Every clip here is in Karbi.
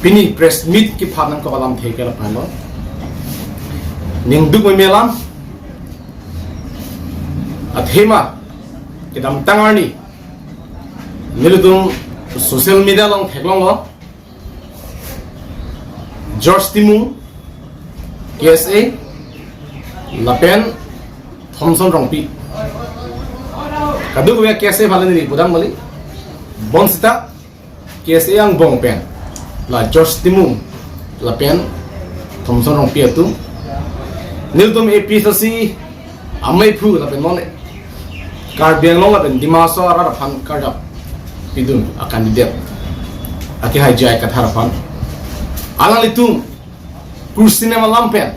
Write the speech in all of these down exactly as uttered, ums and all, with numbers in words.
Pini press meet kephan nangkok alamthe ke lapu-an lo. Ningduk meme alam. Athema kedamtang arni nelitum social media along theklonglo, George Timung, K S A, lapen Thomson Rongpi. Kadokave K S A aphan neli pudam kali. Bonsita K S A angbong pen la George Timung lapen Thomson Rongpi atum, nelitum A P H L C amei aphu lapen non Karbi Anglong lapen Dima Hasao arat aphan karjap pidun a-candidate akehai J I Kathar aphan, alanglitum kursi nem alam pen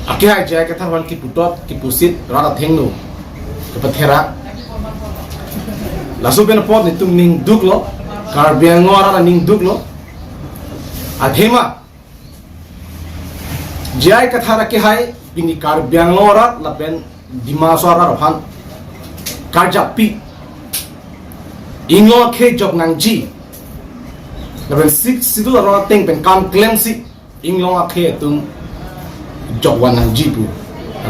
akehai J I Kathar aphan kiputot kipusit, rat athengno kepatherak. Laso pen apot nelitum ningduklo, Karbi Anglong arat aningduklo. Athema J I Kathar akehai pini Karbi Anglong arat lapen Dima Hasao arat aphan karjappi, inglong akhei jok nangji lapen Sixth Schedule arong ateng pen kam klemsi inglong akhei atum jok van nangji pu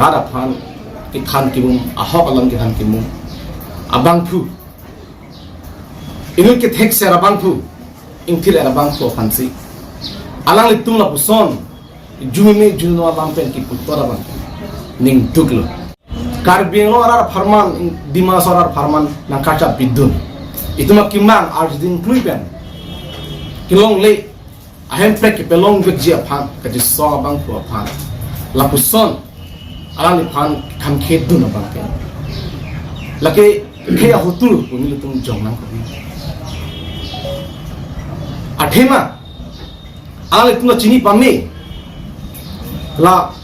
rat aphan kethan kemum, ahok along kethan kemum abangphu, inut kethekser abangphu, ingthir-er abangphu aphansi alanglitum lapuson arjumeme arjuno alam pen kiputot abang ningduklo. Karbi Anglong arat apharman, Dima Hasao arat apharman nangkarjap pidun, itum akemang arjuding klui pen kelongle ahemprek kepalong vekji aphan kachisong abangphu aphan lapuson alangliphan khamkhedun abang ke, lake khei ahotur pu nelitum jong nangkok. Athema alanglitum la chini pame, la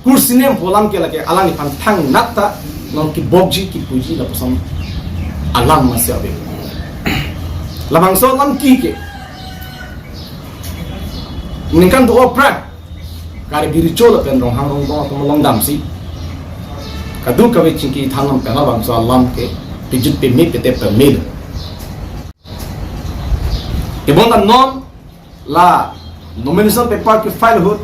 kursi nem pu alam ke lake alangliphan thangnat ta non kebokji kipuji lapuson alam masi ave. Labangso alam ki ke ningkan do-o aphrang Karbi Recho lapen Ronghang Rongbong atum along damsi kadokave chingki than lam pen labangso alam ke pejut peme, petep peme. Kebonta non la nomination paper ke-file ahut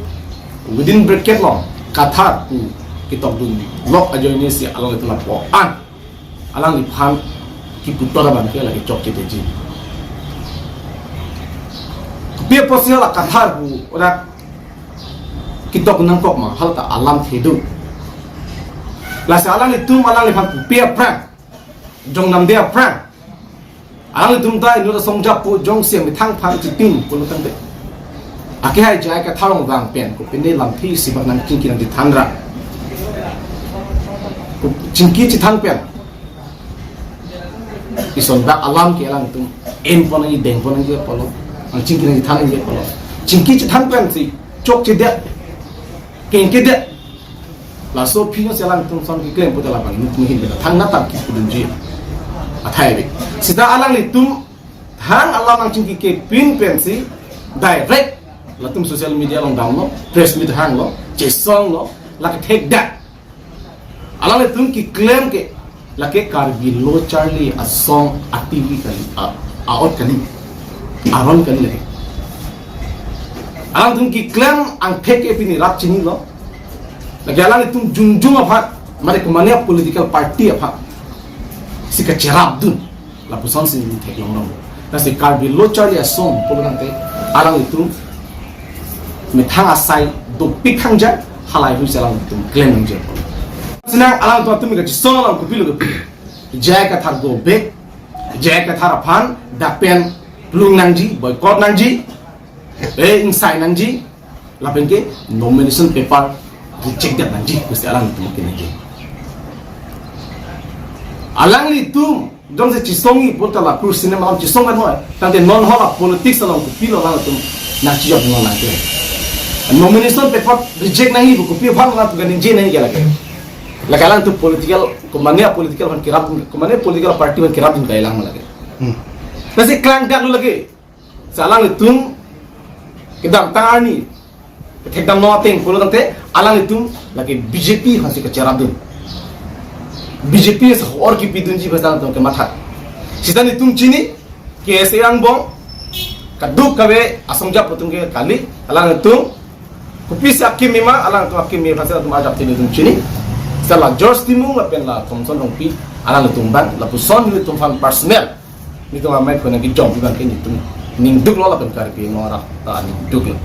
within bracket lo Kathar pu ketokdun lok ajoine si along itu lapu-an alangliphan kiputot abang ke lake chokchedetji. Kopi apotsi la Kathar pu odak ketok nangkok ma, hala ta alamthe do. Lasi alanglitum alangliphan pupe aphrang, jong namde aphrang, alanglitum ta inut asong japo jongsi amethang aphan chipin pulo tangte, akehai J I Kathar along vang pen kopine lamthe isi bak nangchingki nangchethan ra, ko chingki chethan pen ison bak alam ke alangtum enpon nangji, dengpon nangji apotlo, nangchingki nangchethan nangji apotlo. Chingki chethan pensi chokchedet, kengkedet, laso aphi si alangtum ason keklem pute labang inut muhin beta thangnat ta kipudunji athai ave. Seta alanglitum thang alam nangchingki kepin pensi direct latum social media along damlo, press meet hanglo, chesonglo, lake thekdak. Alanglitum keklem ke lake Karbi Lo Charli Asong a-T V kali, a, a-ot kali, aron kali lake. Alangtum keklem angthek ke pini rat chinilo. Lake alanglitum jongjong aphan, mane komatne political party aphan si kacherapdun, lapusonsi neli theklong rong. Lasi Karbi Lo Charli Asong pulo tangte alanglitum methang asai dopik hangja, halahei hui si alangtum klem nangji apot. Sinang alangtum atum kachisong along kopilo kopi, J I Kathar go back, J I Kathar aphan dak pen plung nangji, boycott nangji, eh, ingsai nangji, lapen ke nomination paper reject det nangji pusi alangtum ke nangji. Alanglitum jongsi chisongji puta la kursi nem alam chisong kan noi. Tangte non hala politics along kopilo alangtum nangchijok non nangke. Nomination paper reject nangji pu kopi aphan alangtum kaningje nangji ke lake. Lake alangtum political, komatne political aphan kerap, komatne political party aphan kerapdun kailang ma lake. Hmm. Lasi klangdaklo lake. Si alanglitum kedamtang arni kethekdam non ateng pulo tangte alanglitum lake B J P aphansi kacherapdun. B J P si hor kipidunji pu alangtum kematha. Seta nelitum chini K S A angbong, Kadokave asong jap atum ke kali, alangtum kopisi akimi ma, alangtum akimi aphan si latum ajap si nelitum chini. Seta la George Timung lapen la Thomson Rongpi, alangtum abang, lapuson nelitum aphan personal, nelitum amei phone nangkejongpi abang ke nelitum ningduklo lapen Karbi Anglong arat ta ningduklo.